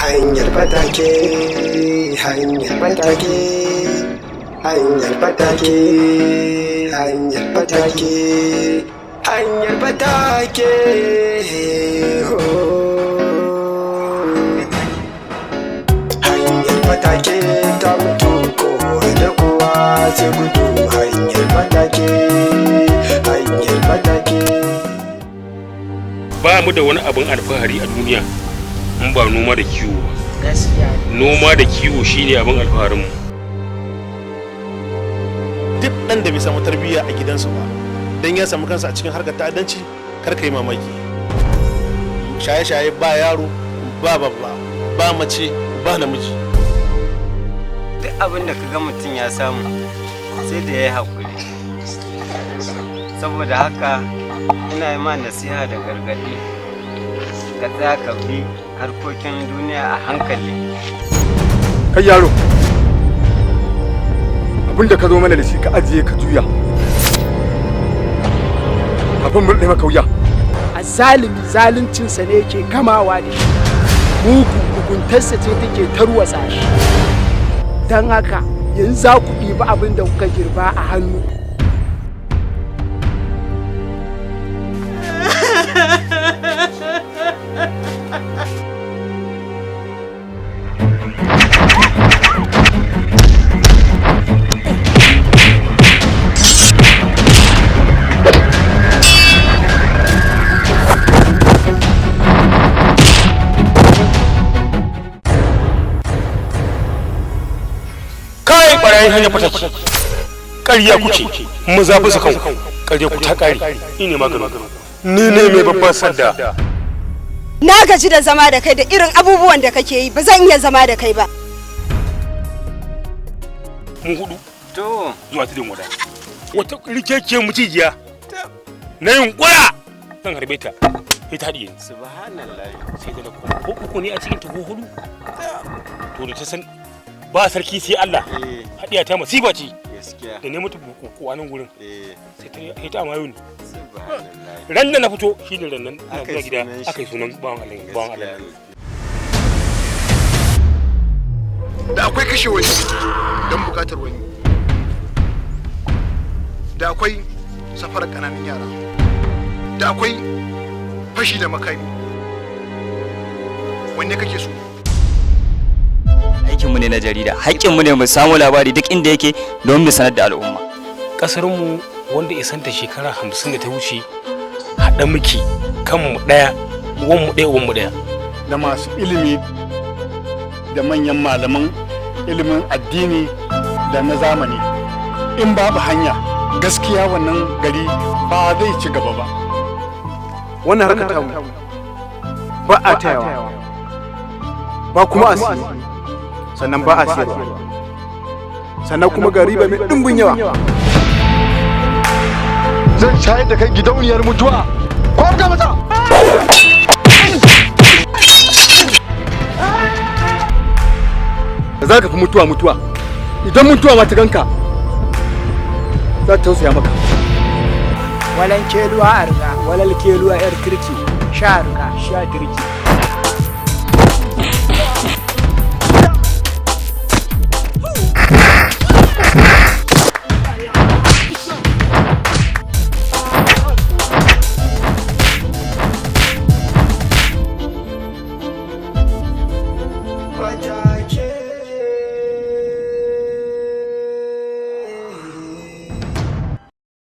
Hanyar fatake, hanyar fatake, hanyar fatake, hanyar fatake, hanyar fatake, oh. Hanyar fatake ta mutu, kowa da kowa sai gudu. Hanyar fatake, hanyar fatake. Ba mu da wani abin alfahari a duniya in ba noma da kiwo ba. Gaskiya. Noma da kiwo shine abin alfaharinmu. Duk ɗan da bai samu tarbiyya a gidansa ba, dan ya samu kansa a cikin harkar ta'addanci, kar ka yi mamaki. Shaye-shaye, ba yaro ba babba, ba mace ba namiji. Duk abin da kaga mutum ya samu, sai da ya yi haƙuri. Saboda haka ina yi ma nasiha da gargaɗi, ka tsaya ka bi harkokin duniya a hankali. Kai yaro, abin da ka zo mana da shi ka ajiye ka juya kafin mu maka wuya. Azzalimi zaluncinsa ne yake gamawa da shi, mugu muguntarsa ce take tarwatsa shi. Don haka yanzu za ku ɗiba abin da kuka girba a hannu. Kai, barayin hanyar fataki, ƙarya kuke mu zafi su kanku, ƙarya ku ta ƙare. Ni ne maganin, ni ne mai babban sanda. Na gaji da zama da kai da irin abubuwan da kake yi, ba zan iya zama da kai ba. Mu hudu To. zuwa tudun wada, wata rikekiyar mucijiya na yunkura zan harbe ta, sai ta haɗiye ni. Subhanallah. Sai da na koma ko uku ne a cikin ta ko hudu. To, da ta san ba sarki sai Allah, haɗiya ta masifa ce. Gaskiya. Da ne mutu bukuku a nan gurin, sai ta amayo ni. Subhanallah. Ran da na fito shine ran nan ina Aka yi zuwa gida sunan shi. aka yi sunan bawan Allah, bawan Allah. Da akwai kashe wani don bukatar wani, da akwai safarar ƙananan yara, da akwai fashi da makami. Wanne kake so? Aikinmu ne na jarida, haƙƙinmu ne mu samu labari duk inda yake don mu sanar da al'umma. Kasarmu wanda isanta shekara 50 da ta wuce, haɗa muke, kanmu ɗaya, uwanmu ɗaya, uwanmu ɗaya. Da masu ilimi da manyan malaman ilimin addini da na zamani, in babu hanya, gaskiya wannan gari ba zai ci gaba ba. Wannan harkar tamu ba a tayawa ba, kuma a siye, sannan ba a siyarwa, sannan kuma ga riba mai ɗimbin yawa. Zan shayar da kai gidauniyar mutuwa ko ga mata. Za ka fi mutuwa mutuwa. Idan mutuwa ma ta ganka, za ta tausaya maka. Walan keluwa a riga, walal keluwa yar kirki sha riga sha kirki.